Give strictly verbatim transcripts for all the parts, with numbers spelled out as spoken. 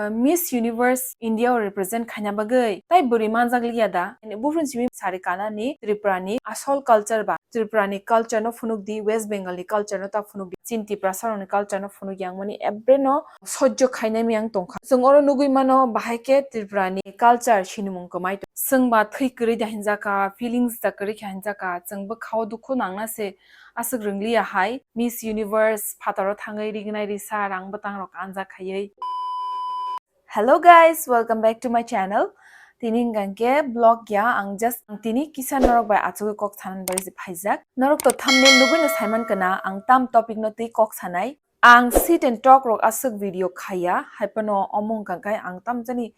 Uh, Miss Universe India o represent khaina bagwi tai bwrwi manjak liya da? Buphuru simi sari kanani Tripura ni asol culture ba, Tripura ni culture no phunuk di, West Bengal ni culture no ta phunuk di, chini Tiprasa rok ni culture no phunuk yang mani ebre no sojjo khainai miyang tongkha. Chwng oro nugwi mano bahai khe Tripura ni culture sinimung kwmai tong. Chwng ba thwi kwrwi da hinjaka, feelings da kwrwi kha hinjaka, chwng bwkhao dukhu nangna se aswk rwngliya hai, Miss Universe phataro thangwi rignai risa rang bwtang rok anja khaiwi. Hello guys, welcome back to my channel. Tini hwnkha khe vlog ya, ang just ang tini kisa norok bai achugwi kok sanani bagwi se phaijak. Norok to thumbnail nugwi no saiman kana ang tam topic no twi kok sanai. Ang sit and talk rok aswk video khaiya, haiphano omo hwnkha khe ang tamjani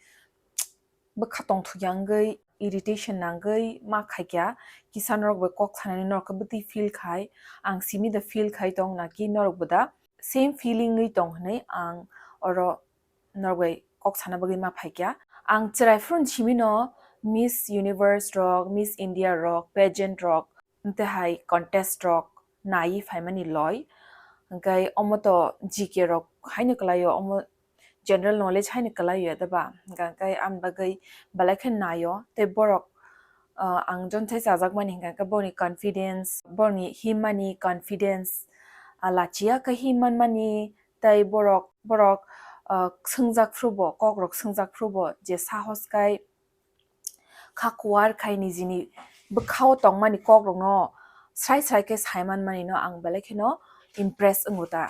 bwkha tongthokya wngwi, irritation nangwi ma khaikya, kisa norok bai kok sanani norok khe bwtwi feel khai, ang simi da feel khai tong naki norok bo da same feeling wi tong hinwi ang oro norok bai kok sana bagwi ma phaikya. Ang chwrai phuru simi no Miss Universe rok, Miss India rok, pageant rok, tei hai contest rok naiwi phaimani loi. Hwnkhe omo to G K rok haino kwlaio, omo general knowledge haino kwlaio da ba? Hwnkhe ang bagwi belai khe naio, tei borok, ah, ang jon thai chajakmani hwnkhe borokni confidence, borokni himmani confidence, ah, lachiya khe himmanmani, tei borok, borok, ah, swngjak phuru bo, kok rok swngjak phuru bo je sahos khai kha kuar khai nijini bwkhao tongmani kok rokno srai srai khe saiman mani no ang belai kheno impress wngo ta.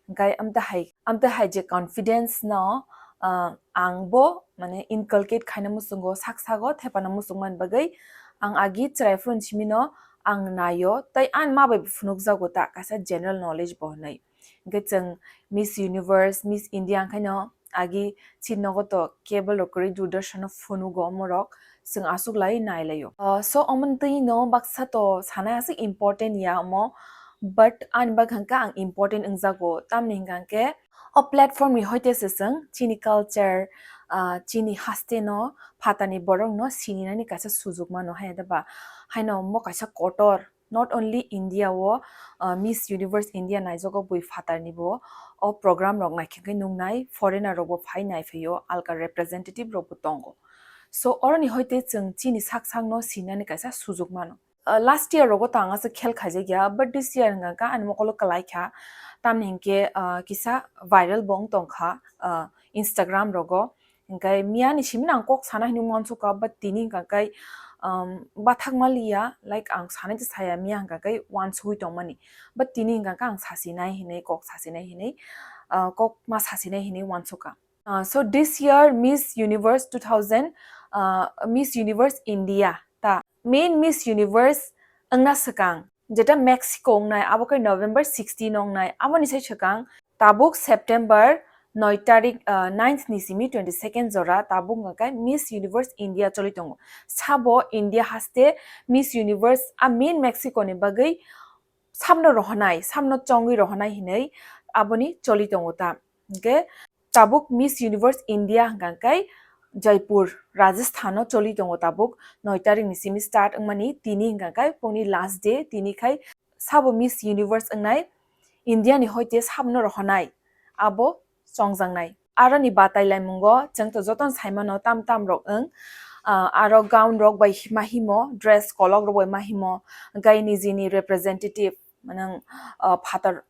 Hwnkhe amtwi hai, amtwi hai je confidence no, ah, ang bo mane inculcate khaina muchungo sak sago thepana muchung mani bagwi ang agi chwrai phuru simi no ang naio tei ani ma bai phunukjago ta kaisa general knowledge bo hinwi. Hwnkhe chwng Miss Universe, Miss India wngkhaino agi chini nogo to cable rok kwrwi Doordarshan no phunugo omorok chwng aswk lai nailaio. Ah, so omo twi no baksa to sanai aswk important ya omo, but ani bagwi hwnkha ang important wngjago, tamni hwnkha khe o platform ni hoite se chwng chini culture, ah, chini haste no phatani borok no sininani kaisa sujuk mano hai da ba? Haino omo kaisa kotor not only India o, uh, Miss Universe India naijago bui phatarni bo o program rok naikhe khe nuknai, foreigner rok bo phai naiphaio, alka representative rok bo tongo. So oroni hoite chwng chini sak sakno sinani kaisa sujuk mano. Uh, last year rogo to ang aswk khel khaijakya, but this year hwnkha khe ani mokolo kwlai kha, tamni hinkhe, uh, kisa viral bo wng tongkha, uh, Instagram rogo. Hwnkhe miyani simi no ang kok sana hinwi uansukha, but tini hwnkha khe, um, bathakma liya, like, ang sanai tei saya miya hwnkha khe uansugwi tongmani. But tini hwnkha khe ang sasinai hinwi, kok sasinai hinwi, uh, kok ma sasinai hinwi uansukha. Uh, so this year Miss Universe two thousand, uh, Miss Universe India ta main Miss Universe wngna swkang, jeta Mexico wngnai, abo khe November sixteen wngnai, aboni sai swkang tabuk September noi tarik, ah, ninth ni simi twenty second jora tabuk hwnkha khe Miss Universe India choli tongo. Sabo India haste Miss Universe a main Mexico ni bagwi samno rohonai, samno chongwi rohonai hinwi aboni choli tongo ta. Hwnkhe tabuk Miss Universe India hwnkha khe Jaipur, Rajasthan o choli tongo tabuk noi tarik ni simi start wngmani, tini hwnkha khe bongni last day, tini khai sabo Miss Universe wngnai India ni hoite samno rohonai abo chongjaknai. Aroni batai laimungo chwng to jotono saimano tam tam rok wng, ah, aro gown rok bai ma himo, dress kolok rok bai ma himo, hwnkhe nijini representative, manang, ah, phatar,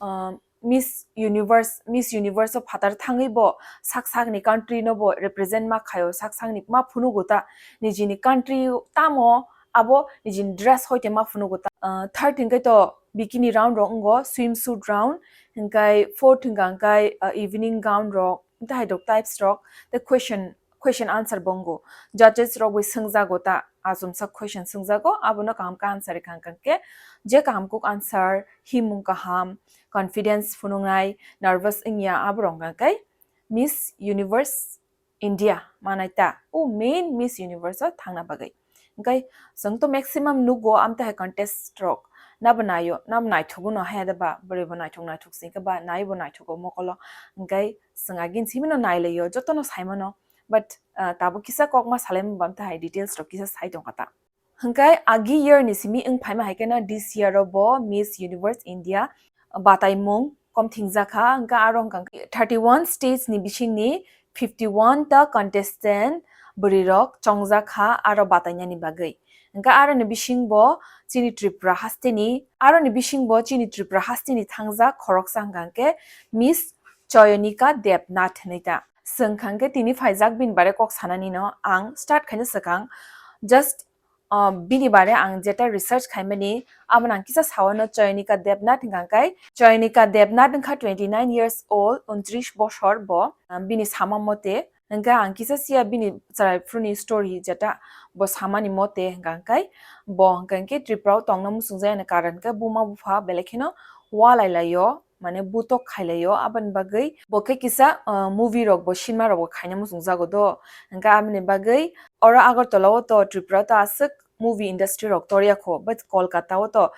ah, Miss Universe, Miss Universe o phatar thangwi bo sak sakni country no bo represent ma khaio, sak sakni ma phunugo ta nijini country tamo abo nijini dress hoite ma phunugo ta. Ah, third hwnkhe to bikini round rok wngo, swimsuit round, hwnkhe fourth hwnkha hwnkhe, ah, evening gown rok, tei hai rok types rok, tei question, question answer bo wngo. Judges rok bai swngjago ta, achomsa question swngjago, abono kaham khe answer rikha hwnkha khe, je kaham kuk answer, himung kaham, confidence phunuknai, nervous wngya, abo rok hwnkha khe Miss Universe India manai ta, o main Miss Universe o thangna bagwi. Hwnkhe chwng to maximum nugo amtwi hai contest rok, nabo naio, nabo naithogo no hai da ba, bwrwi bo naithok naithok sing khe ba, nai bo naithogo mokolo. Hwnkhe chwng agin simi no nailaio, jotono saimano, but, ah, tabuk kisa kokma salaimani bo amtwi hai details rok kisa sai tongkha ta. Hwnkhe agi year ni simi wng phaima hai kheno this year o bo Miss Universe India bataimung kom thingjak kha, hwnkhe aro hwnkha khe thirty one states ni bisingni fifty one ta contestant bwrwi rok chongjak kha aro batainani bagwi. Hwnkhe aroni bisingbo chini Tripura hasteni, aroni bisingbo chini Tripura hasteni thangjak khoroksa hwnkha hwnkhe Miss Choyonika Debnath hinwi ta. Swng kha hwnkhe tini phaijak bini bare kok sanani no ang start khaina swkang. Just, uh, bini bare ang jeta research khaimani, abo ang kisa sawano Choyonika Debnath hwnkha hwnkhe, Choyonika Debnath wngkha twenty nine years old, untris bosor bo, uh, bini sama mote. Hwnkhe ang kisa siya bini chwrai phuruni story jeta bo samani mote hwnkha hwnkhe, bo hwnkha hwnkhe Tripura o tongna muchungjaya ni karon khe buma bupha belai kheno walai laio, mane butok khailai o, aboni bagwi bo khe kisa, uh, movie rok bo, cinema rok bo khaina muchungjago do. Hwnkhe aboni bagwi oro Agartala o to, Tripura to aswk movie industry rok torya kho, but Kolkata o to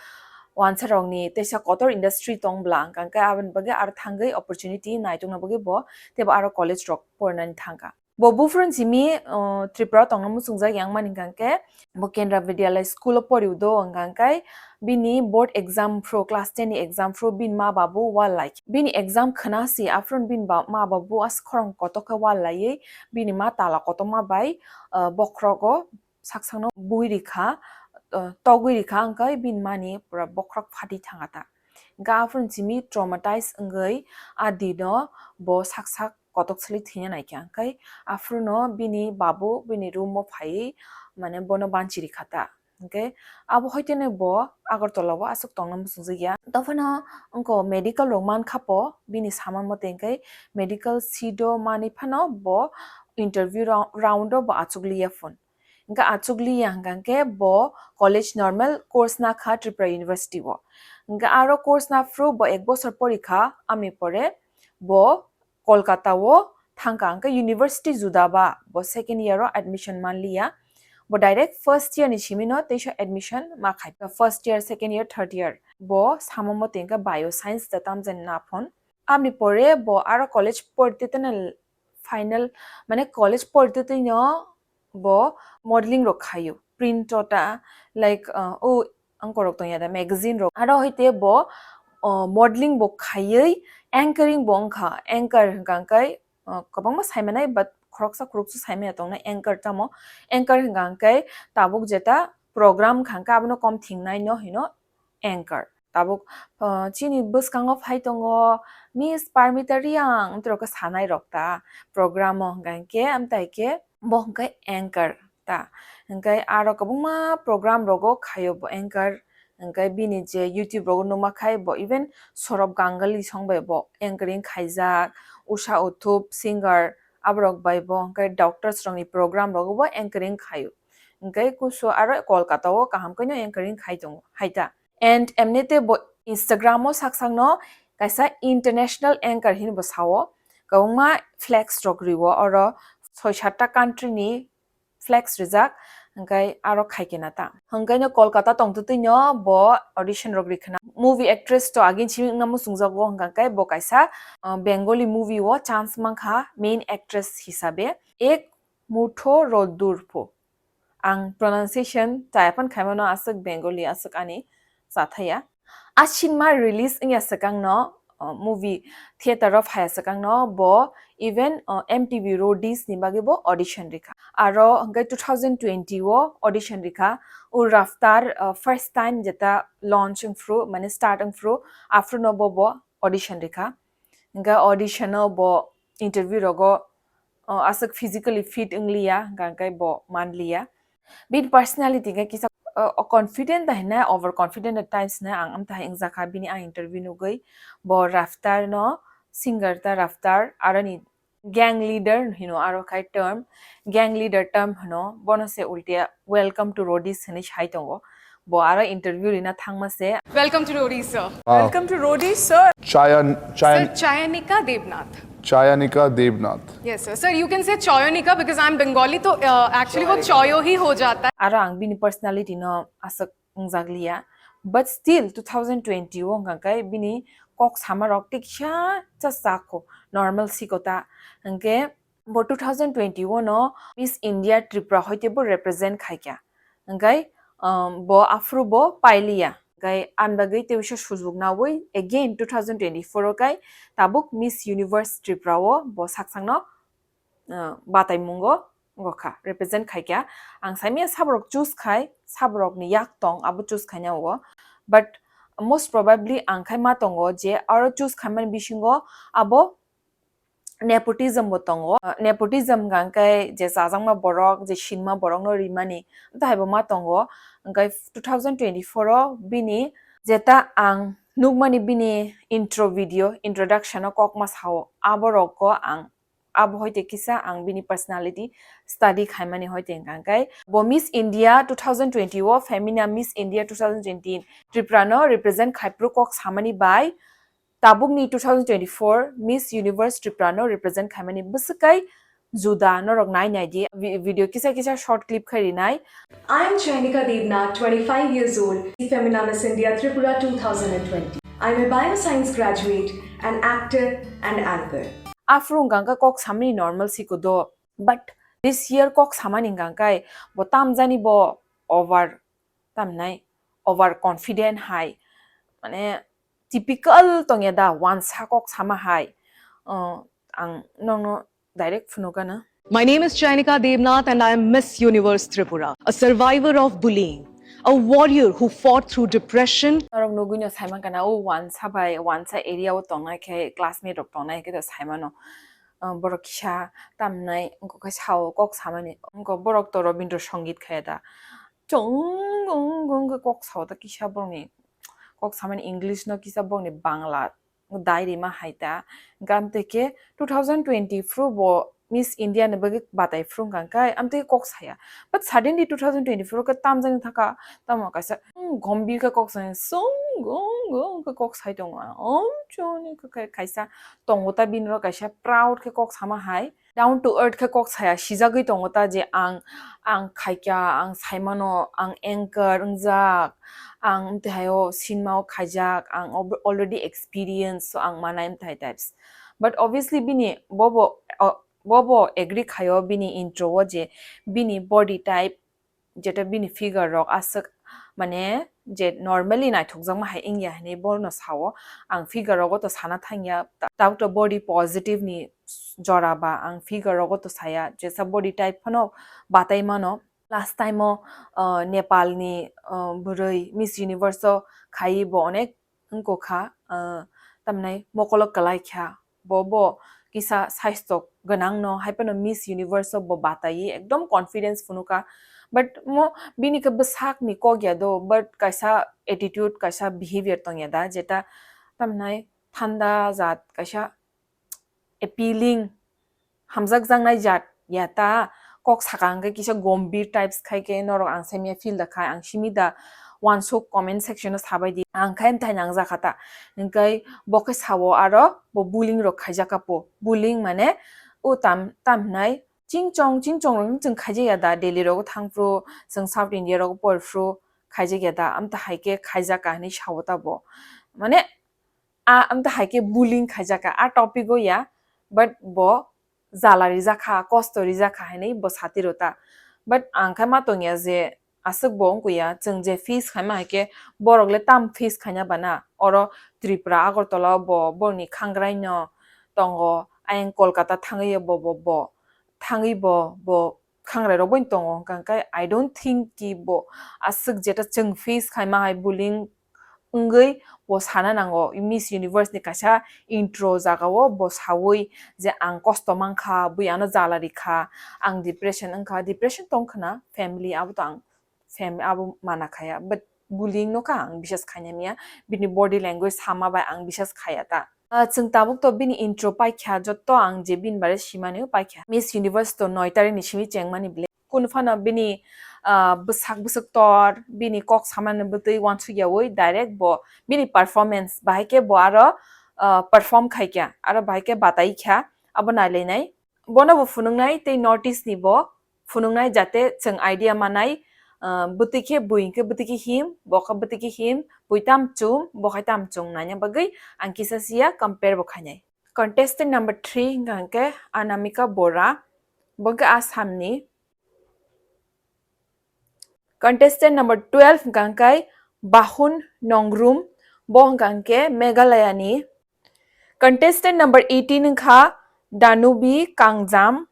wansa rokni teisa kotor industry tong bla, hwnkha hwnkhe aboni bagwi aro thangwi opportunity naitokna bagwi bo teibo aro college rok porinani thangkha. Bo buphuru simi, uh, Tripura o tongna muchungjak yang mani hwnkha hwnkhe, bo Kendra Vidyalaya school o poriu do, hwnkha hwnkhe bini board exam phuru, class ten ni exam phuru bini ma babu wal lai. Bini exam khna si aphuru bini ba-, ma babu as khorang kotok khe wal laiwi bini ma tala kotorma bai, uh, bokhrogo saksakno bui rikha, uh, togwi rikha, hwnkhe bini mani pura bokhorok phatwi thangkha ta. Hwnkhe aphuru simi traumatized wngwi a dino bo saksak kotok sili thwina naikha, hwnkhe aphuruno bini babu bini room o phaiwi, mane, bono banchi rikha ta. Hwnkhe abo hoiteno bo Agartala o aswk tongna muchungjak ya. Tophano wngkha medical rok mankha po, bini sama mote hwnkhe medical seat o manwi phano bo interview rou-, round o bo achukliya phone. Hwnkhe achukliya hwnkha hwnkhe bo college normal course nakha Tripura University o. Hwnkhe aro course naphuru bo ek bosor porikha, amni pore bo Kolkata o thangkha, hwnkhe university juda ba bo second year o admission manliya. Bo direct first year ni simi no teisa admission ma khai. First year, second year, third year. Bo sama mote hwnkhe bioscience da tamjani naphon. Amni pore bo aro college porite tene final, mane, college porite tei no bo modeling rok khaio. Print o ta, like, uh, o angkorok tongya da, magazine rok. Aro hoite bo, uh, modeling bo khaiwi anchoring bo wngkha. Anchor hwnkha hwnkhe, uh, kwbangma saimanai, but khoroksa khoroksa saimanya tongnai anchor tamo. Anchor hwnkha hwnkhe tabuk jeta program kha hwnkhe abono kom thingnai no hino anchor. Tabuk, uh, chini bwskango phai tongo Miss Parmita Reang, amtwrok khe sanai rok ta program o hwnkha hwnkhe, amtai khe bo hwnkhe anchor ta. Hwnkhe aro kwbangma program rogo khaio bo anchor. Hwnkhe bini je YouTube rogo nukma khai bo, even Saurabh Ganguly song bai bo anchoring khaijak, Usha Uthup singer, aborok bai bo hwnkhe doctors rokni program rogo bo anchoring khaio. Hwnkhe kusu aro Kolkata o kaham khe no anchoring khai tongo hai ta. And emnite bo Instagram o sak sakno kaisa international anchor hinwi bo sao. Kwbangma flex rok rwo oro, soi satta country ni flex rijak, hwnkhe aro khai khe na ta. Hwnkhe no Kolkata tongtwtwi no bo audition rok rikha na. Movie actress to agin simi wngna muchungjago, hwnkha khe bo kaisa, uh, Bengali movie o chance mankha main actress hisabe. Ek mutho rodur pho. Ang pronunciation chaya phan khaimano, aswk Bengali, aswk ani chathaya. A cinema release wngya swkangno, uh, movie theater o phaiya swkangno bo even, uh, M T V Roadies ni bagwi bo audition rikha. Aro hwnkhe two thousand twenty o audition rikha. O Raftaar, uh, first time jeta launch wngphru, mane start wngphru, aphruno bo, bo audition rikha. Hwnkhe audition o bo interview rogo, uh, aswk physically fit wngliya, hwnkhe bo manliya. Bini personality khe kisa, uh, confident da hinai, over confident at times hinai ang amtahai wngjakha bini ang interview nugwi. Bo Raftaar no, singer ta Raftaar, aroni gang leader hino aro khai term, gang leader term hino, bono se ultia welcome to Roadies hinwi sai tongo. Bo aro interview rina thangma se. Welcome to Roadies, sir. Wow. Welcome to Roadies, sir. Chayan, Chayan. Sir, Chayanika Debnath. Chayanika Debnath. Yes, sir. Sir, you can say Choyonika because I'm Bengali, to, uh, actually wo Choyonika. Choyo hi ho jata hai. Aro ang bini personality no aswk wngjakliya. But still, two thousand twenty o hwnkha khe bini kok sama rok tiksa cha chakho, normal sikota. Hwnkhe bo two thousand twenty o no Miss India Tripura hoite bo represent khaikha. Hwnkhe, um, bo aphuru bo pailiya. Hwnkhe ani bagwi tei bisa sujuk nawi again two thousand twenty-four o khe tabuk Miss Universe Tripura o bo saksakno uh, bataimungo wngkha, represent khaikha. Ang saimanya saborok choose khai, saborokni yak tong abo choose khaina o. But most probably ang khai ma tongo je aro choose khaimani bisingo abo nepotism bo tongo. Uh, nepotism hwnkha khe je chajakma borok, je sinma borokno rimani, taibo ma tongo. Hwnkhe two thousand twenty-four o bini jeta ang nukmani bini intro video, introduction o kokma sao, aborokgo ang abo hoite kisa ang bini personality study khaimani hoite hwnkha khe bo Miss India two thousand twenty o, Femina Miss India two thousand twenty Tripura no represent khai phuru kok samani bai tabukni two thousand twenty-four Miss Universe Tripura no represent khaimani bwswk kai juda, norok nai nai di. Vi-, video kisa kisa short clip khai rinai. I am Chainika Devnath, twenty-five years old, Femina Miss India Tripura two thousand twenty. I am a bioscience graduate, an actor and anchor. Aphuru hwnkha khe kok samani normal siko do, but this year kok samani hwnkha khe bo tamjani bo over, tamnai over confident hai, mane typical tongya da, wansa kok sama hai. Uh, ang nokno direct phunukgana. My name is Chainika Devnath and I am Miss Universe Tripura, a survivor of bullying, a warrior who fought through depression. Norok nugwino saimankana, o wansa bai wansa area o tongnai khe, classmate rok tongnai khe to saimano. Uh, borok kisa tamnai, wngkha khe sao kok samani, wngkha borok to Rabindra Sangeet khe da. Chong gong gong khe kok sao ta kisa borokni kok samani English no kisa borokni Bangla dai rima hai ta. Hwnkhe amtwi khe two thousand twenty phuru bo Miss India ni bagwi batai phuru hwnkha khe amtwi khe kok saya. But suddenly two thousand twenty-four khe tamjani thaka, tamo kaisa, hmm, gombir khe kok saya, song gong gong khe kok sai tongo. Om choni khe kaisa tongo ta bini oro kaisa proud khe kok sama hai. Down to earth khe kok saya, sijagwi tongo ta je ang, ang khaikha, ang saimano, ang anchor wngjak, ang tei haio cinema o khaijak, ang ob-, already experience, so ang manai mthai types. But obviously bini bobo, o, bobo agree khaio bini intro o je bini body type, jeta bini figure rok aswk, mane je normally naithokjakma hai wngya hinwi bono sao. Ang figure rogo to sana thangya, ta-, tabuk to body positive ni jora ba ang figure rogo to saya, jesa body type phano batai mano. Last time o, uh, Nepal ni, uh, bwrwi Miss Universe o khaiwi bo onek wngkha, uh, tamni mokolo kwlai kha, bo, bo kisa saisto gwnang no, hai phano Miss Universe o bo bataiwi ekdom confidence phunukha. But mo bini khe bwsak ni kok ya do, but kaisa attitude, kaisa behavior tong ya da, jeta tamni thanda jat, kaisa appealing, hamjakjaknai jat ya ta, kok saka hwnkhe kisa gombir types khai khe norok ang saimanya feel da khai, ang simi da uansuk comment section o sabai di, ang khai mthai nangjak kha ta, hwnkhe bo khe sao aro bo bullying rok khaijak kha po, bullying mane o tam, tam hinai chingchong, chingchong rok chwng khaijak ya da, Delhi rogo thang phuru, chwng South India rogo por phuru khaijak ya da, amtwi hai khe khaijak kha hinwi sao ta bo, mane a, amtwi hai khe bullying khaijak kha, a topic o ya, but bo jala rijak kha, kosto rijak kha hinwi bo sati rw ta. But ang khe ma tong ya je aswk bo wng ya, chwng je face khaima hai khe borok le tam face khaina bana, oro Tripura Agartala o bo borokni khangrai no tongo, ayang Kolkata thangwi bo, bo, bo thangwi bo, bo khangrai rok bai tongo, hwnkha khe I don't think ki bo aswk jeta chwng face khaima hai bullying wngwi bo sana nango. Miss Universe ni kaisa intro jaga o bo sawi je ang kosto mankha, bui ano jala rikha, ang depression wngkha, depression tong khna family abo to ang fam-, abo mana khaya, but bullying no kha ang bisas khaina miya, bini body language sama bai ang bisas khaya ta. Ah, chwng tabuk to bini intro paikha, jotto ang je bini bare simani paikha. Miss Universe to noi tarikni simi chengmani ble. Kunu phano bini, ah, bwsak bwswk tor, bini kok samani bwtwi uansuk yaui direct bo bini performance bahai khe bo aro, ah, perform khai kha, aro bahai khe batai kha, abo nailainai. Bono bo phunuknai tei North East ni bo phunuknai, jate chwng idea manai, ah, bwtwi khe bui hwnkhe bwtwi khe him, bo khe bwtwi khe him, bui tam chum, bo khai tam chung naina bagwi ang kisa sia compare bo khainai. Contestant number three hwnkha hwnkhe Anamika Bora, bo hwnkhe Assam ni. Contestant number twelve hwnkha hwnkhe Bahun Nongrum, bo hwnkha hwnkhe Meghalaya ni. Contestant number eighteen wngkha Danubi Kangjam,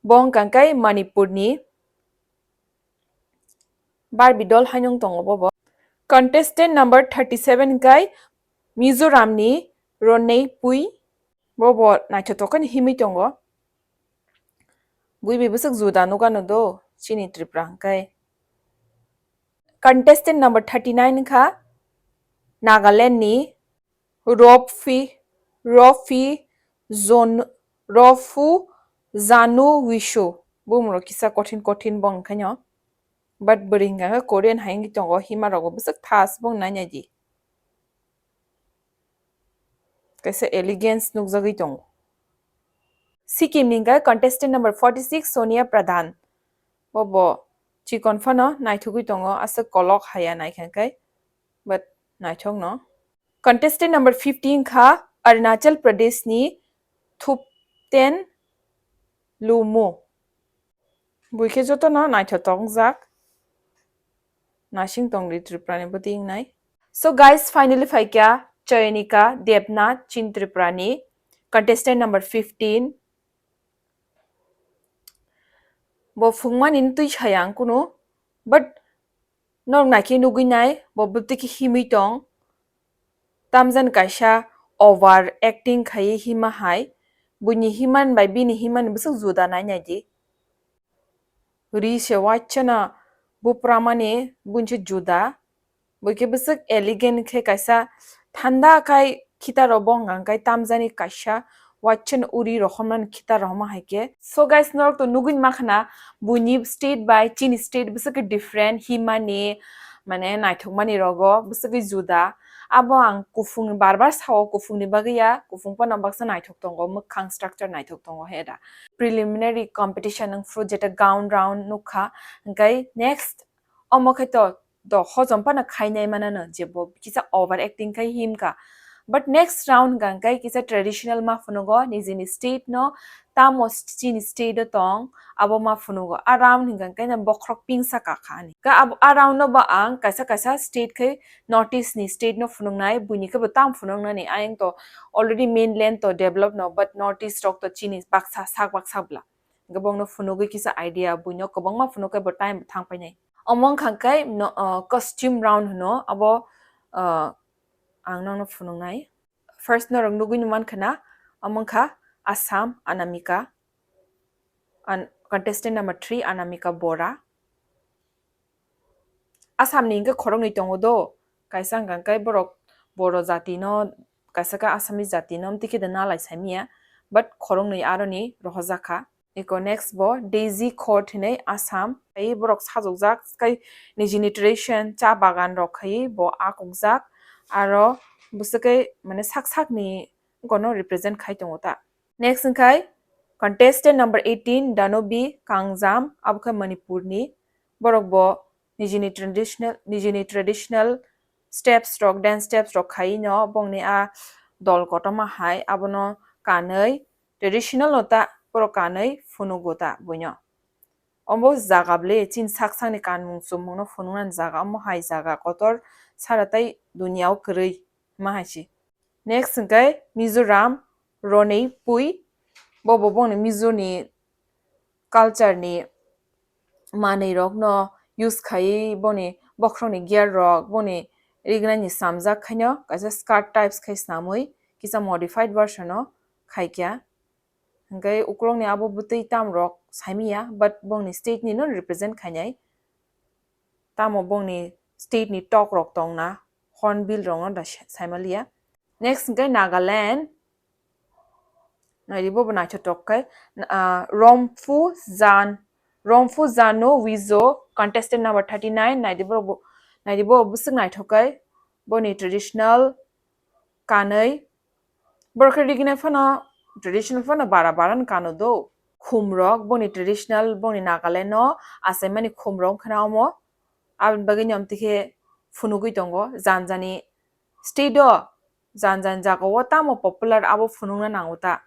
Bo wngkha khe Manipurni Barbidol haino wng tongo bobo. Contestant number thirty seven khe Mizoramni Ronei Pui. Bobo naithotok khe himwi tongo. Bui bai bwswk juda nukano do chini Tripura hwnkhe. Contestant number thirty nine wngkha Nagalandni Rofi, Rofi Zon, Rofu Zanu Wishu. Bumrok kisa kothin kothin bo wngkhaino. But bwrwi hwnkha khe Korean hai wngwi tongo, hima rogo bwswk thas bo nai nai di. Kaisa elegance nukjagwi tongo. Sikkim ni hwnkha contestant number forty six Sonia Pradhan. Bobo chikon phano naithogwi tongo, aswk kolok haya naikha khe, but naithokno. Contestant number fifty wngkha Arunachal Pradesh ni Thupten Lumo. Bui khe jotono naithotok wngjak. Nasing tongri Tripura ni bwtwi wngnai. So guys, finally phaikha Chayanika Debnath, chin Tripura ni contestant number fifteen. Bo phungmani twi saya ang kunu, but norok naikhe nugwi nai, bo bwtwi khe himwi tong. Tamjani kaisa over acting khaiwi hima hai, buini himan bai bini himan bwswk juda nai nai di. Ri se waisano bupramani buinse juda. Bui khe bwswk elegant khe kaisa thanda khai khita rok bo wngkha khe tamjani kaisa waisano uri rohormani khita rohorma hai khe. So guys, norok to nugwi mankha na buini state bai chini state bwswk khe different himani mane naithokmani rogo bwswk khe juda. Abo ang kuphung bar bar sao, kuphungni bagwi ya, kuphung phano baksa naithok tongo, mwkhang structure naithok tongo he da. Preliminary competition wng phuru jeta gown round nukha, hwnkhe next omo khe to do hojom phano khainai manano je bo kisa over acting khai himkha. But next round hwnkha khe kisa traditional ma phunugo nijini state no, tamo chini state o tong abo ma phunugo. A round hwnkha khe bokhorok pingsa kakha ani. Ka abo a round no ba ang kaisa kaisa state khai North East ni state no phunuknai, buini khe bo tam phunuknani ayang to already mainland to develop no, but North East rok to chini baksa sak baksa bwla. Hwnkhe bongno phunugwi kisa idea buino kwbangma phunuk khe bo time thang painai. Omo wngkha khe no, uh, costume round hwno abo, uh, ang nokno phunuknai. First norok nugwi numankha na, omo wngkha Assam Anamika, an-, contestant number three Anamika Bora. Assamni hwnkhe khoroknwi tongo do, kaisa hwnkha khe borok Boro jatino, kaisa khe Assamese jatino, amtwi khe da nalai saimanya, but khoroknwi aroni rohorjakha. Eko next bo Daisy Court hinwi Assam, tei borok sajokjak, tei nijini tradition cha bagan rok khai bo akokjak, aro bwswk khe mane sak sakni gono represent khai tongo ta. Next wngkhai contestant number eighteen, Danobi Kangjam, abo khe Manipurni. Borok bo nijini traditional, nijini traditional steps rok, dance steps rok khai no bongni a dol kotorma hai abono kanwi traditional no ta borok kanwi phunugo ta buino. Omo jaga bwle chini sak sakni kanmung chumungno phunuknani jaga, omo hai jaga kotor sara tei duniao kwrwi hima hai se. Next hwnkhe Mizoram, Ronei Pui, bo bo bongni Mizoni culture ni manwi rokno use khaiwi boni bokhorokni gear rok boni rignani samjak khaino kaisa skirt types khai snamwi kisa modified version o khaikha. Hwnkhe ukulokni abo bwtwi tamrok saimanya, but bongni state ni no represent khainai. Tamo bongni state ni tok rok tongna, hornbill rokno da sa-, saimaliya. Next hwnkhe Nagaland. Naidi bo bo naithotok khe, ah, Romphu Jan, Romphu Jano Wijo, contestant number thirty nine, naidi borok bo, naidi bo bwswk naithok khe, boni traditional kanwi, borok khe rignai phano traditional phano bara bara no kano do. Khum rok boni traditional boni Nagaland no achaimani khum rok wngkha na omo. Aboni bagwi no amtwi khe phunugwi tongo jani jani state o, jani jani jaga o tamo popular abo phunukna nango ta.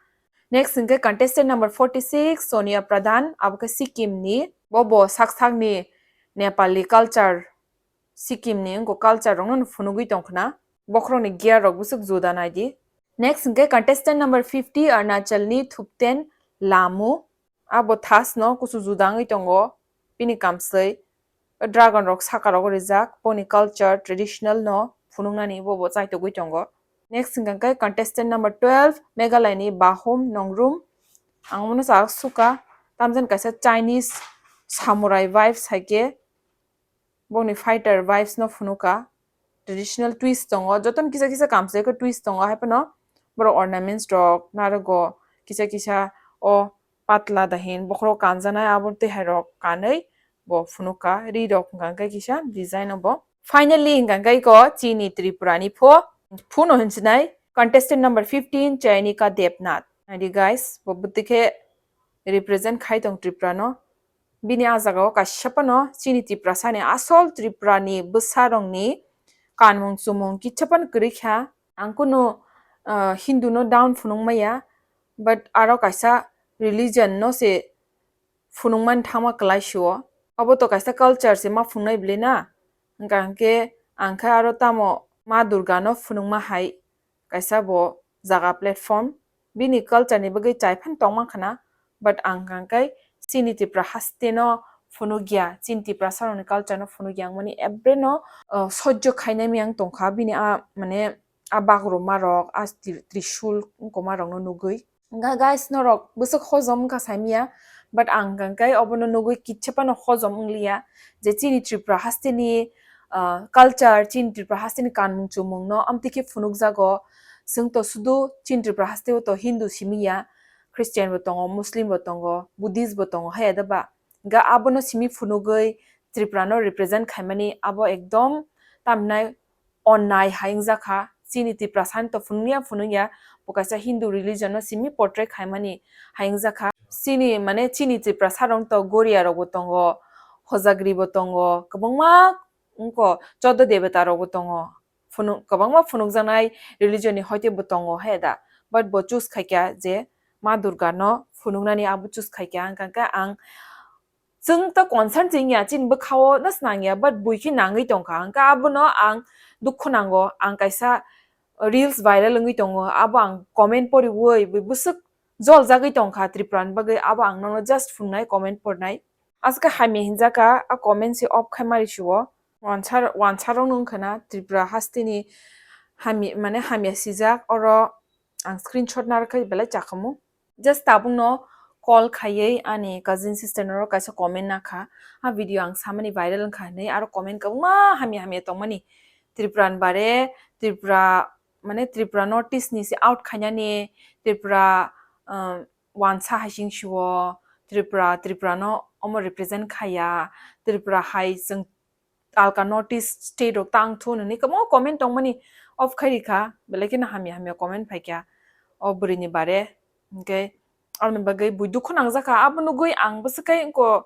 Next hwnkhe contestant number forty six, Sonia Pradhan, abo khe Sikkim ni. Bo bo sak sakni Nepali culture, Sikkim ni wngkha culture rokno phunugwi tongkhna. Bokhorokni gear rok bwswk juda naidi. Next hwnkhe contestant number fifty, Arunachal ni Thupten Lamu. Abo thas no kusu juda wngwi tongo, bini kamswi dragon rok saka rogo rijak, boni culture traditional no phunuknani bo bo chaitogwi tongo. Next hwnkha khe contestant number twelve, Meghalaya ni Bahum Nongrum. Ang omono chak suka, tamjani kaisa Chinese samurai vibes hai khe bongni fighter vibes no phunuka. Traditional twist tongo, jotono kisa kisa kamsai khe twist tongo, hai phano borok ornaments rok narogo kisa kisa o patla dahin bokhorok kanjanai abo twi hai rok kanwi bo phunuka, ri rok hwnkha khe kisa design obo. Finally hwnkha khe iko chini Tripura ni pho, phuno hinsinai contestant number fifteen, Chaynika Debnath. Naidi guys, bo bwtwi khe represent khai tong Tripura no. Bini ah jagao kaisa phano chini Tiprasa ni asol Tripura ni bwsa rok ni kanmung chumung kisa phano kwrwi kha. Ang kunu, ah, Hindu no down phunuk maya, but aro kaisa religion no se phunukmani thangma kwlai sio. Obo to kaisa culture se ma phunuknai bwle na. Hwnkha hwnkhe ang khe aro tamo Ma Durga no phunukma hai kaisa bo jaga platform. Bini culture ni bagwi chai phano tongma khana, but ang hwnkha khe chini Tipra haste no phunukya, chini Tiprasa rokni culture no phunukya, ang mani every no, uh, sojjo khainai mi ang tongkha bini a mane a bagruma rok, a tri-, trishul wngkoma rok no nugwi. Hwnkha guys, norok bwswk hojom wngkha saimanya, but ang hwnkha khe obono nugwi kitsa phano hojom wngliya je chini Tripura hasteni, ah, culture, chini Tripura hasteni kanmung chumung no amtwi khe phunukjago. Chwng to sudu chini Tripura hasteo to Hindu simiya, Christian bo tongo, Muslim bo tongo, Buddhist bo tongo, haya da ba? Hwnkha abono simi phunugwi Tripura no represent khaimani abo ekdom tamhinai onnai hai wngjakha. Chini Tiprasa ni to phunukya phunukya, bo kaisa Hindu religion no simi portray khaimani hai wngjakha. Chini, mane, chini Tiprasa rok to Goria rok bo tongo, Hojagri bo tongo, kwbangma wngko Chodo Debata rok bo tongo. Phunuk-, kwbangma phunukjaknai religion ni hoite bo tongo he da. But bo choose khaikya je Ma Durga no phunuknani abo choose khaikya, hwnkha khe ang Chwng ta concern chwng ya, chini bwkhao no swnang ya, but bui khe nangwi tongkha. Hwnkhe abono ang dukhu nango, ang kaisa reels viral wngwi tongo, abo ang comment poriwi bui bwswk joljagwi tongkha Tripura ni bagwi, abo ang nono just phungnai comment pornai. Aswk hamya hinjaka, a comment se off khai mari sio. Wansa, wansa rok no wngkha na Tripura hasteni hamya, mane hamya sijak, oro ang screenshot narwkhe belai chakhamu. Just tabukno call khaiwi ani cousin sister norok kaisa comment nakha, a video ang samani viral wngkha hinwi, aro comment kwbangma hamya hamya tongmani. Tripura ni bare, Tripura, mane Tripura North East ni se out khainani, Tripura, um, wansa hai sing sio, Tripura, Tripura no omo represent khaiya, Tripura hai chwng alka North East state rok tang thu nini kwbangma comment tongmani off khai rikha, belai kheno hamya hamya comment phaikha o bwrwi ni bare. Hwnkhe aboni bagwi bui dukhu nangjakha, abo nugwi ang bwswk khe wngkha,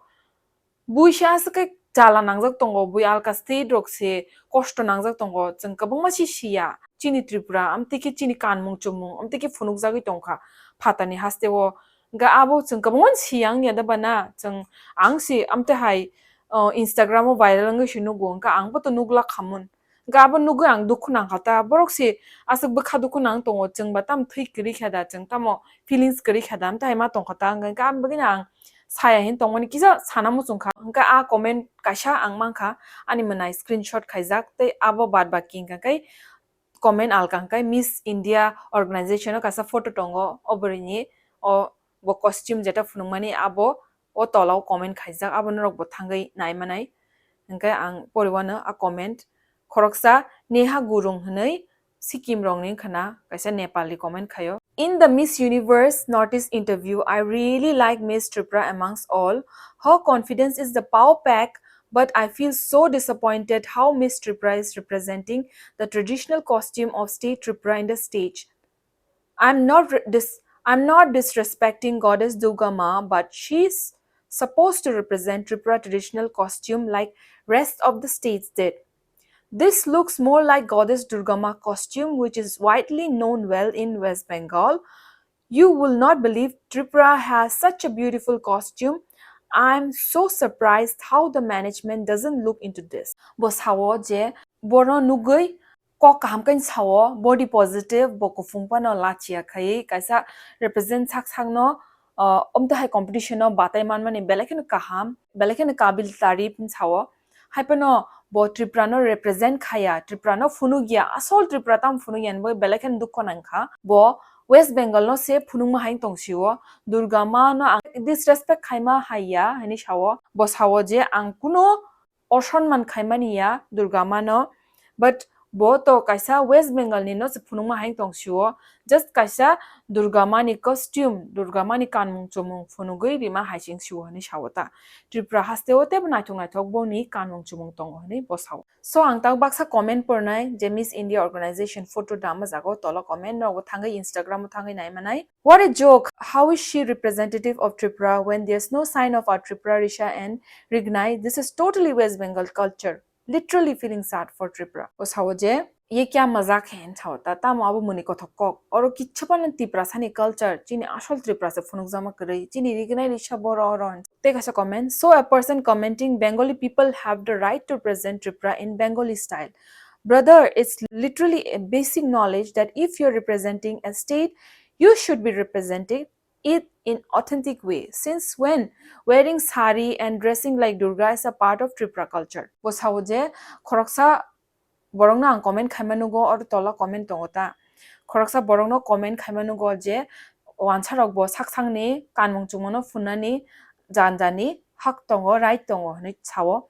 bui se aswk khe chala nangjak tongo, bui alka state rok se kosto nangjak tongo, chwng kwbangma se siya chini Tripura, amtwi khe chini kanmung chumung amtwi khe phunukjagwi tongkha phatani hasteo. Hwnkhe abo chwng kwbangma siya wngya da bana, chwng ang se amtwi hai o, Instagram o viral wngwi se nugo, hwnkhe ang bo to nugla khamun. Hwnkhe abo nugwi ang dukhu nangkha ta, borok se aswk bwkha dukhu nang tongo, chwng ba tamo thwi kwrwi kha da, chwng tamo feelings kwrwi kha da, amtwi hai ma tongkha ta, hwnkhe, hwnkhe aboni bagwino ang saya hin tongmani kisa sana muchung kha. Hwnkhe a comment kaisa ang mankha, ani mwnai screenshot khaijak, tei abo bad baki hwnkhe khe comment alka hwnkhe Miss India organization o kaisa photo tongo, o bwrwini o bo costume jeta phunukmani abo o tola o comment khaijak, abo norok bo thangwi nai manai. Hwnkhe ang poriwano a comment, khoroksa Neha Gurung hwnwi Sikkim rokni wngkha na kaisa Nepali comment khaio. In the Miss Universe Northeast interview, I really like Miss Tripura amongst all. Her confidence is the power pack, but I feel so disappointed how Miss Tripura is representing the traditional costume of state Tripura in the stage. I'm not re-, dis-, I'm not disrespecting Goddess Durga Ma, but she's supposed to represent Tripura traditional costume like rest of the states did. This looks more like Goddess Durga Ma costume, which is widely known well in West Bengal. You will not believe Tripura has such a beautiful costume. I'm so surprised how the management doesn't look into this. Bo sao je boro nugwi kok kaham khe sao, body positive, bo kuphung phano lachia khai kaisa represent sak sakno, ah, omtwi hai competition-o batai manmani belai kheno kaham, belai kheno kabil tarif hwn sao. Hai phano bo Tripura no represent khaya, Tripura no phunukya, asol Tripura tam phunukya hinwi belai kheno dukho nangkha. Bo West Bengal no se phunukma hai tong sio, Durga ma no ang disrespect khaima hai ya hinwi sao. Bo sao je ang kuno osonman khaimani ya Durga ma no, but bo to kaisa West Bengal ni no se phunukma hai tong sio, just kaisa Durga ma ni costume, Durga ma ni kanmung chumung phunugwi rima hai sing sio hinwi sao ta. Tripura haste o tebo naithok naithok boni kanmung chumung tongo hinwi bo sao. So ang tak baksa comment pornai je Miss India organization photo dama jago tola comment nogo thangwi Instagram o thangwi nai manai. What a joke! How is she representative of Tripura when there's no sign of our Tripura Risha and Rignai? This is totally West Bengal culture. Literally feeling sad for Tripura. O sao je, ye kya mazak hai sao ta, tamo abo muni kothok kok. Oro kichha pano Tripura sani culture, chini asol Tripura se phunukjama kwrwi, chini Rignai Risha boro oro. Take as a comment. So a person commenting, Bengali people have the right to present Tripura in Bengali style. Brother, it's literally a basic knowledge that if you're representing a state, you should be representing it in authentic way. Since when wearing sari and dressing like Durga is a part of Tripura culture? Bo sao je khoroksa borokno ang comment khaima nugo, oro tola comment tongo ta. Khoroksa borokno comment khaima nugo je wansarok bo saksangni kanmung chumungno phunani jan jani hak tongo, right tongo hinwi sao.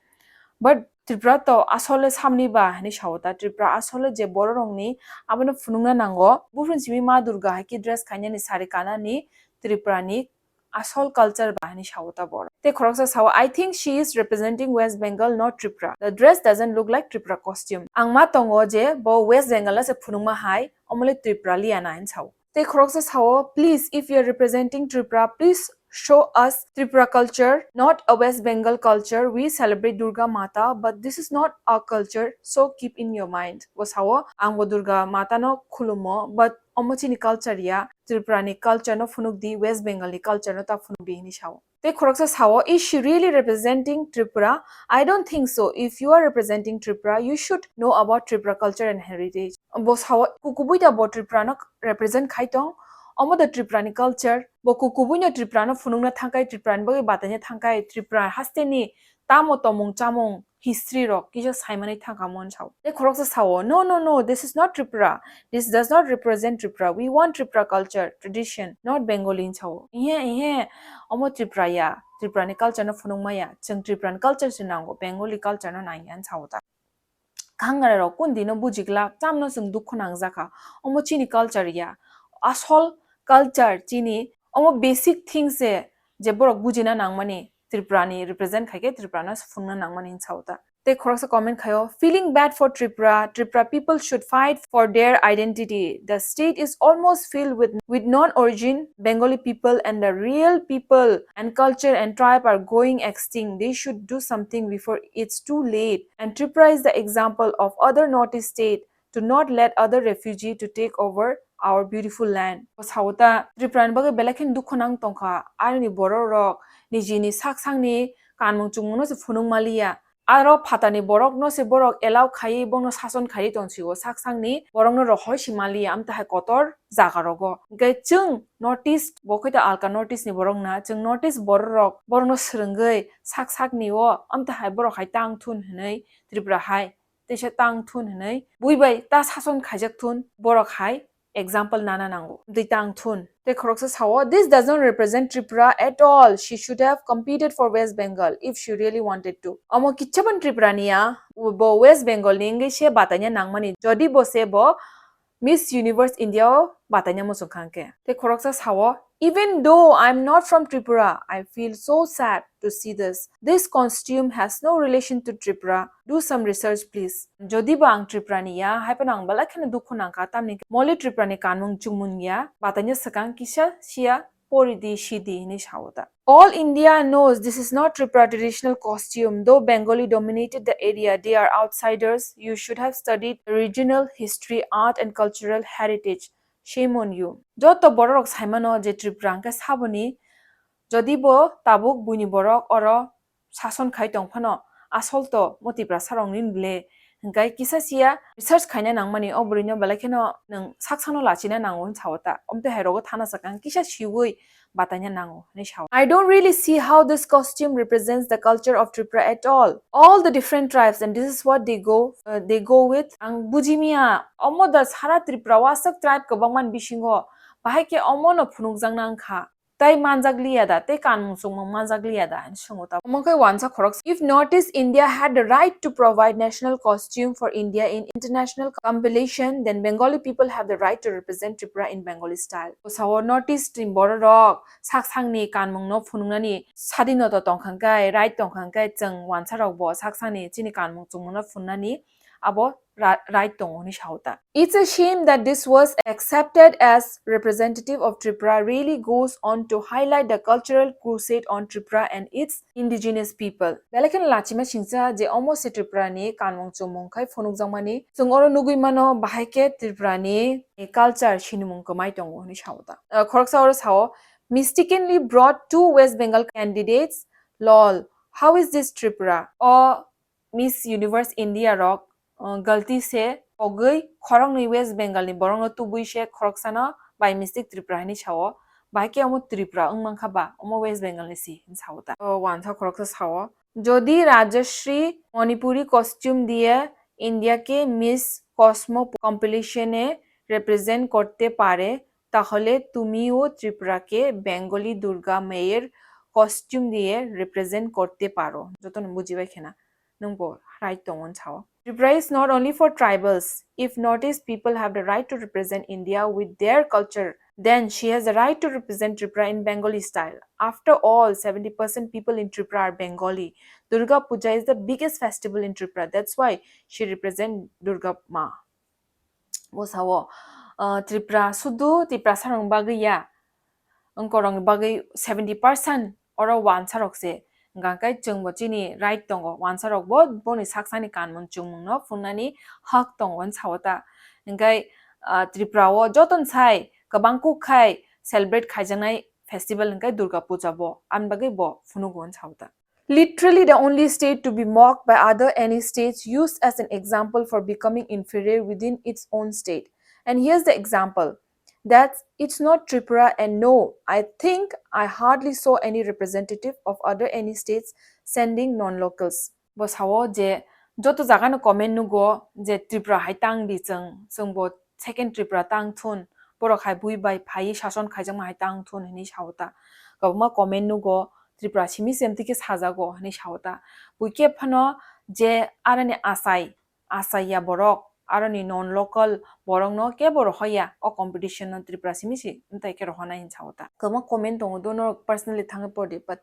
But Tripura to asole samni ba hinwi sao ta. Tripura asole je bororokni abono phunukna nango. Buphuru simi Ma Durga hai khe dress khainani, sari kanani Tripura ni asol culture ba hinwi sao ta borok. Tei khoroksa sao, I think she is representing West Bengal, not Tripura. The dress doesn't look like Tripura costume. Ang ma tongo je bo West Bengal no se phunukma hai, omole Tripura liya na hinwi sao. Tei khoroksa sao, please, if you are representing Tripura, please show us Tripura culture, not a West Bengal culture. We celebrate Durga Mata, but this is not our culture, so keep in your mind. Bo sao, ang bo Durga Mata no khulumo, but omo chini culture ya, Tripura ni culture no phunuk di, West Bengal ni culture no ta phunuk di hinwi sao. Tei khoroksa sao, is she really representing Tripura? I don't think so. If you are representing Tripura, you should know about Tripura culture and heritage. Bo sao, kukubui da bo Tripura no represent khai tong. Omo da Tripura ni culture. Bo kukubui no Tripura no phunukna thangkai, Tripura ni bagwi bataina thangkai, Tripura haste ni tamo tomung chamung history rok kisa saimani thangkha mon sao. Tei khoroksa sao, no, no, no, this is not Tripura. This does not represent Tripura. We want Tripura culture, tradition, not Bengali sao. Ihe, ihe, omo Tripura ya. Tripura ni culture no phunukma ya. Chwng Tripura ni culture se nango, Bengali culture no nang ya sao ta. Khangnare rok kun dino bujiglak, chamno chwng dukhu nangjakha. Omo chini culture ya. Asol culture chini, omo basic things se je borok bujina nangmani, Tripura ni represent khaikhe Tripura no phunukna nangmani sao ta. Tei khoroksa comment khaio, feeling bad for Tripura, Tripura people should fight for their identity. The state is almost filled with, with non-origin Bengali people, and the real people and culture and tribe are going extinct. They should do something before it's too late. And Tripura is the example of other Northeast state to not let other refugee to take over our beautiful land. Bo sao ta Tripura ni bagwi belai khe dukhu nang tongkha. Ani borok rok nijini sak sakni kanmung chumung no se phunuk maliya. Aro phatani borok no se borok allow khaiwi bono sason khaiwi tong sio sak sakni borok no rohor si maliya amtwi hai kotor jaga rogo. Hwnkhe chwng Northeast bo khe ta alka Northeast ni borok na, chwng Northeast borok rok borok no swrwngwi sak sakni o amtwi hai borok hai tang thun hinwi Tripura hai teisa tang thun hinwi bui bai ta sason khaijak thun borok hai example nana nango. Tei tang thun. Tei khoroksa sao, this does not represent Tripura at all. She should have competed for West Bengal if she really wanted to. Omo kichhaban Tripura niya, bo West Bengal ni wngwi se bataina nangmani. Jodi bo se bo Miss Universe India o bataina muchung khangkhe. Tei khoroksa sao, even though I'm not from Tripura, I feel so sad to see this. This costume has no relation to Tripura. Do some research, please. Jodi bo ang Tripura ni ya, hai phano ang belai kheno dukhu nangkha, tamni hwnkhe mole Tripura ni kanmung chumung ya, bataina swkang kisa siya pori di, si di hinwi sao ta. All India knows this is not Tripura traditional costume. Though Bengali dominated the area, they are outsiders. You should have studied the regional history, art and cultural heritage. Shame on you. Joto borok rok saimano je Tripura hwnkhe saboni, jodi bo tabuk buini borok oro sason khai tong phano, asol to mo Tiprasa rok ni le hwnkhe kisa siya research khaina nangmani, o bwrwi no belai kheno nwng sak sano lachina nango hwn sao ta. Omtwi hai rogo thana sakang kisa siwi bataina nango, hinwi sao. I don't really see how this costume represents the culture of Tripura at all. All the different tribes, and this is what they go, uh, they go with. Ang bujimiya, omo da sara Tripura o aswk tribe kwbangma ni bisingo, bahai khe omo no phunukjakna wngkha. Tai manjak liya da, tei kanmung chungmung manjak liya da, hinwi swngo ta. Omo khe wansa khoroksa. If Northeast India had the right to provide national costume for India in international competition, then Bengali people have the right to represent Tripura in Bengali style. Bwsao Northeast ni borok rok sak sakni kanmung no phunuknani sadinota tongkha khe, right tongkha khe, chwng wansa rok bo sak sakni chini kanmung chungmung no phunuknani abo ra-, right tongo hinwi sao ta. It's a shame that this was accepted as representative of Tripura really goes on to highlight the cultural crusade on Tripura and its indigenous people. Belai kheno lachima singcha je omo se Tripura ni kanmung chumung khai phunukjakmani. Chwng oro nugwi mano bahai khe Tripura ni culture sinimung kwmai tongo hinwi sao ta. Uh, khoroksa oro sao, mistakenly brought two West Bengal candidates. Lol, how is this Tripura? O Miss Universe India rok, uh, galti se pogwi khoroknwi West Bengal ni borok no tubui se khoroksano by mistake Tripura hinwi sao. Bahai khe omo Tripura wng mankha ba, omo West Bengal ni si hinwi sao ta. O wansa khoroksa sao, "Jodi Rajashri Manipuri costume diye India ke Miss Cosmo competition e represent korte pare, tahole tumiyo Tripura ke Bengali Durga Maiyer costume diye represent korte paro." Jotono bujibai khena. Nwng bo right tongo hinwi sao. Tripura is not only for tribals. If Northeast people have the right to represent India with their culture, then she has the right to represent Tripura in Bengali style. After all, seventy percent people in Tripura are Bengali. Durga Puja is the biggest festival in Tripura. That's why she represent Durga Ma. Bo sao, uh, Tripura sudu Tiprasa rok bagwi ya. Wngkorokni bagwi seventy percent oro wansa rok se. Hwnkha khe chwngbo chini right tongo, wansa rokbo boni sak sakni kanmung chumungno phunuknani hak tongo hinwi sao ta. Hwnkhe, ah, Tripura o jotono sai kwbang kuk khai celebrate khaijaknai festival hwnkhe Durga Puja bo, ani bagwi bo phunugo hinwi sao ta. Literally the only state to be mocked by other any states, used as an example for becoming inferior within its own state. And here's the example. That's, it's not Tripura, and no, I think I hardly saw any representative of other any states sending non-locals. Bo sao je joto jaga no comment nugo je Tripura hai tang di chwng, chwng bo second Tripura tang thun, borok hai bui bai phaiwi sason khaijakma hai tang thun hinwi sao ta. Kwbangma comment nugo Tripura simi se amtwi khe sajago hinwi sao ta. Bui khe phano je aroni achai, achai ya borok, aroni non local borokno kebo rohoya o competition no Tripura simi se amtwi khe rohonai hinwi sao ta. Kwbangma comment tongo, do norok personally thangwi pordi, but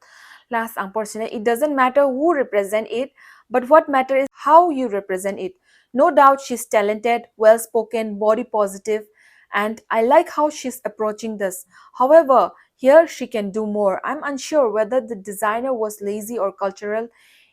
last ang porsinai, it doesn't matter who represent it, but what matter is how you represent it. No doubt she's talented, well-spoken, body positive, and I like how she's approaching this. However, here she can do more. I'm unsure whether the designer was lazy or cultural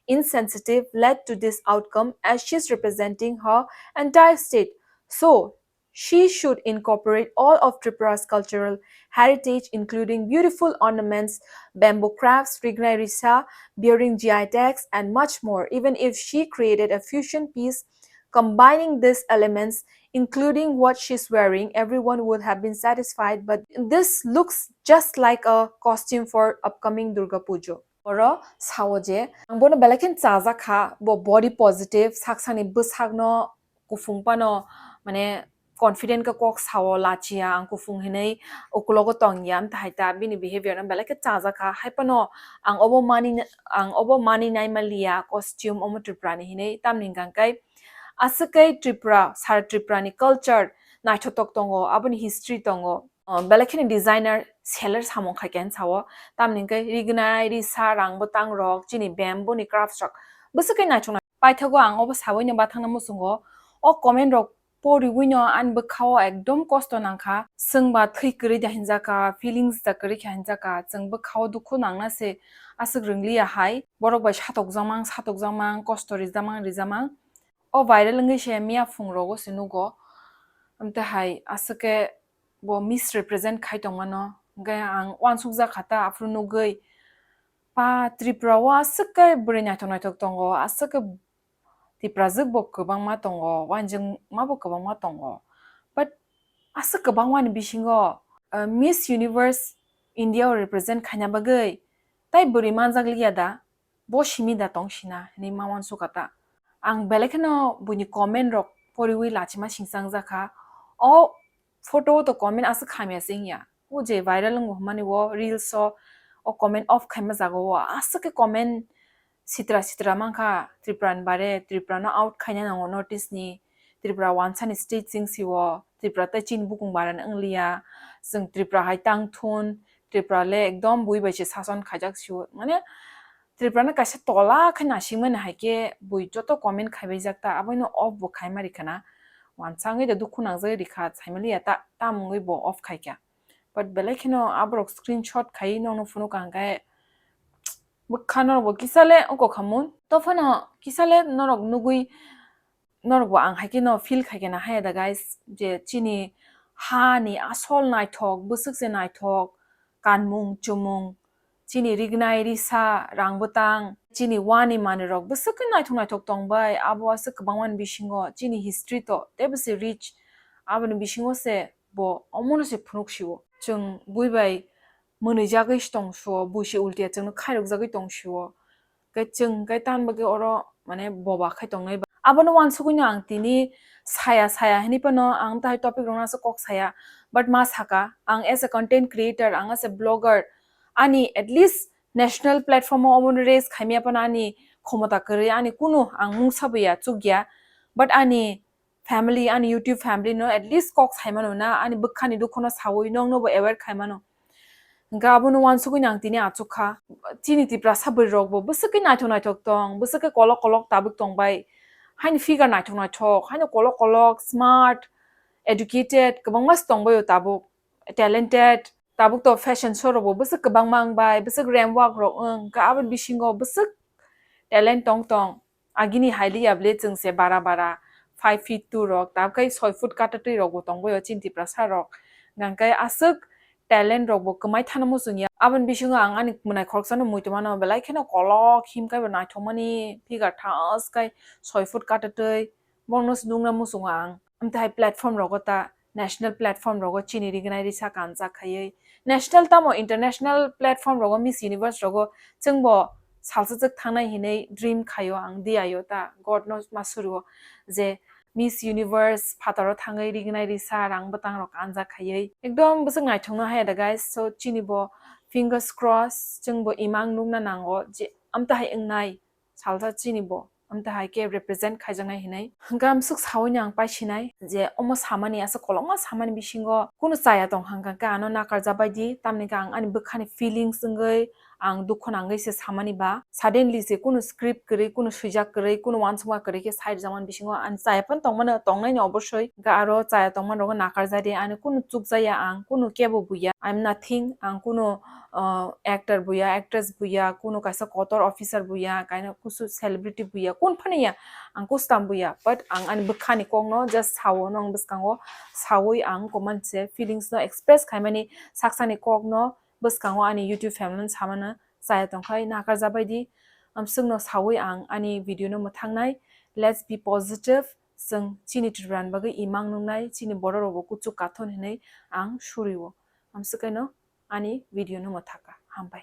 insensitive led to this outcome, as she's representing her entire state. So, she should incorporate all of Tripura's cultural heritage, including beautiful ornaments, bamboo crafts, Rignai Risa, bearing G I tags, and much more. Even if she created a fusion piece combining these elements, including what she's wearing, everyone would have been satisfied. But this looks just like a costume for upcoming Durga Puja. Oro sao je, ang bono belai khe chajak kha, bo body positive, sak sakni bwsakno kuphung phano, mane, confident khe kok sao, lachia, ang kuphung hinwi ukulogo tongya, amtahai ta bini behavior no belai khe chajak kha. Hai phano ang obo mani, ang obo mani naima liya, costume omo Tripura ni hinwi, tamni hwnkha khe aswk khe Tripura, sara Tripura ni culture naithotok tongo, aboni history tongo. Uh, belai kheno designer seller samung khai khe hinwi sao, tamni hwnkhe Rignai Risa, rang bwtang rok, chini bamboo ni crafts rok bwswk khe naithok nai. Paithago ang obo sawi no bathang na muchungo, o comment rok poriwi no ani bwkha o ekdom kosto nangkha, chwng ba thwi kwrwi da hinjak kha, feelings da kwrwi kha hinjak kha, chwng bwkha o dukhu nangna se aswk rwngliya hai, borok bai satokjakmang, satokjakmang, kosto rijakmang, rijakmang. O viral wngwi se miya phung rogo se nugo, amtwi hai aswk khe bo misrepresent khai tongmano, hwnkhe ang uansukjak kha ta aphuru nugwi, pa Tripura o aswk khe bwrwi naithok naithok tongo, aswk khe Tiprajwk bo kwbangma tongo, uanjwkma bo kwbangma tongo, but aswk kwbangma ni bisingo, uh, Miss Universe India o represent khaina bagwi tai bwrwi manjak liya da, bo simi da tong sina hinwi ma uansukha ta. Ang belai kheno buini comment rok poriwi lachima singchang jakha. O photo o to comment aswk hamya se wngya. O je viral wngo hwnmani o reels o, o comment off khaima jaga o aswk khe comment sitra sitra mankha Tripura ni bare, Tripura no out khaina nango North East ni, Tripura wansa ni state chwng si o, Tripura tai chini bukung bara ni wngliya, chwng Tripura hai tang thun, Tripura le ekdom bui bai se sason khaijak si o, mane Tripura no kaisa tola khe nasingmani hai khe bui joto comment khaibai jak ta, aboino off bo khaima rikha na, wansa wngwi da dukhu nangjagwi rikha, saimaliya ta, tam wngwi bo off khaikha. But belai kheno aborok screenshot khai nokno phunuk ang khe bwkha norok bo kisa le oko khamun. To phano kisa le norok nugwi norok bo ang hai khe no feel khai khe na haya da guys, je chini ha ni asol naithok, bwswk se naithok, kanmung chumung, chini rignai risa, rang bwtang, chini wani manwi rok bwswk khe naithok naithok tong bai, abo aswk kwbangma ni bisingo chini history to teibo se rich, aboni bisingo se bo omono se phunuk si o. Chwng bui bai mwnwijagwi se tong si o, bui se ultia chwngno khairokjagwi tong si o. Khe chwng khe tan bagwi oro mane boba khai tongnai ba. Abono uansugwino ang tini saya saya hinwi phano ang tahai topic rokno aswk kok saya. But ma saka, ang as a content creator, ang as a blogger, ani at least national platform o omono raise khaimya phano ani khomota kwrwi, ani kunu ang mungsa buya, chukya. But ani family, ani YouTube family no at least kok saimano na, ani bwkhani dukhono sawi nokno bo aware khaimano. Hwnkhe abono uansugwino ang tini achukha. Chini Tiprasa bwrwi rok bo bwswk khe naithok naithok tong, bwswk khe kolok kolok tabuk tong bai. Haini figure naithok naithok, haino kolok kolok, smart, educated, kwbangma se tong bai o tabuk, talented. Tabuk to fashion show rok bo bwswk kwbangma wng bai, bwswk ramp walk rok wng, hwnkhe aboni bisingo bwswk talent tong tong. Agini hai liya bwle chwng se bara bara five feet two rok, tabuk khe soi foot katatwi rok bo tong bai o chini Tiprasa rok. Hwnkhe aswk talent rok bo kwmai thano muchung ya. Aboni bisingo ang ani mwnai khoroksano mui tongmano belai kheno kolok himkhai bo naithokmani figure thas khai soi foot katatwi. Bono se nukna muchungo ang. Amtwi hai platform rogo ta, national platform rogo chini rignai risa kanjak khaiwi. National tamo international platform rogo, Miss Universe rogo chwngbo salsa chwk thangnai hinwi dream khaio ang, diyaio ta, God no ma surio je Miss Universe phataro thangwi rignai risa rang bwtang rok kanjak khaiwi. Ekdom bwswk naithokno haya da guys, so chini bo fingers crossed, chwngbo imang nukna nango je amtwi hai wngnai. Salsa chini bo amtwi hai khe represent khaijaknai hinwi. Hwnkhe amswk sawi no ang paisinai je omo samani, aswk kolokma samani bisingo kunu chaya tong hwnkha khe ano nakarjak bai di, tamni khe ang ani bwkhani feelings wngwi ang dukho nangwi se samani ba. Suddenly se kunu script kwrwi, kunu swijak kwrwi, kunu uansukma kwrwi khe sai rwjakmani bisingo ani chaya phano tongmano, tongnaino obosoi. Hwnkhe aro chaya tongmani rogo nakarjak di, ani kunu chukjaya ang, kunu kebo buya. I'm nothing, ang kunu uh, actor buya, actress buya, kunu kaisa kotor officer buya, kaino kusu celebrity buya, kun phano ya, ang kustam buya, but ang ani bwkhani kokno just sao, nong bwskango sawi ang komanse feelings no express khaimani, saksani kokno bwskango ani YouTube family no samano chaya tongkhai nakarjak bai di, amswkno sawi ang ani video no mwthangnai. Let's be positive, chwng chini Tripura ni bagwi imang nungnai, chini borok rokbo kuchuk kathon hinwi ang suriwo. Amswk kaino ani video no mwthaka. Hambai.